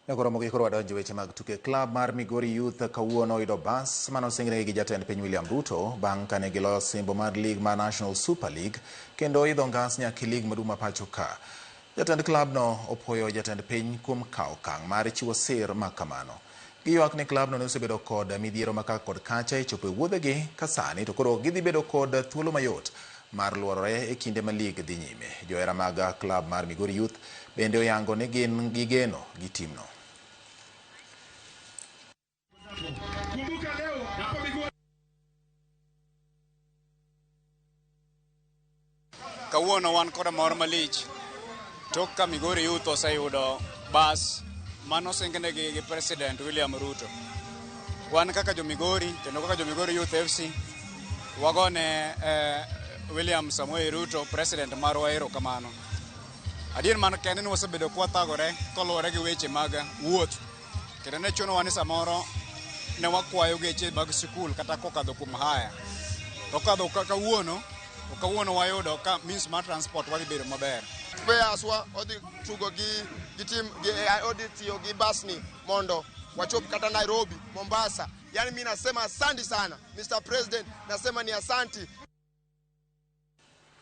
Koro mogik koro wadonjo weche mag tuke. Klab mar Migori Youth kawuono oyudo bas manosingnegi gi jatend piny William Ruto bang' kane giloyo osimbo mar lig mar National Super League kendo idho ngas nyaka e lig maduong' ma pacho ka. Jatend klabno opuoyo jatend piny kuom kawo okang' mar chiwo sir ma kamano. Giywak ni klabno ne osebedo kod midhiero ma kaka kod kacha e chopo e wuodhegi ka sani to koro gidhi bedo kod thuolo mayot mar luorore e kinde ma lig dhi nyime. Johera mag klab mar Migori Youth bende oyango ni gin gi geno gi timno. Kawuono wan koda mor malich tok ka Migori Youth oseyudo bas manosingnegi gi President William Ruto. Wan kaka jo Migori kendo kaka jo Migori Youth FC wagone William Samoei Ruto President marwa erokamano. Adier man kende ni wasebedo kwathagore koluwore gi weche mag wuoth kendo ne chunowa ni samoro ne wakwayo geche mag sikul kata kokadho kuom haya. To kokadho kawuono, to kawuono wayudo ka means mar transport wadhi bedo maber. Players wa odhi tugo gi team gi odhi tiyo gi bus ni mondo wachop kata Nairobi, Mombasa. Yani mimi nasema asante sana Mr. President, nasema ni asanti.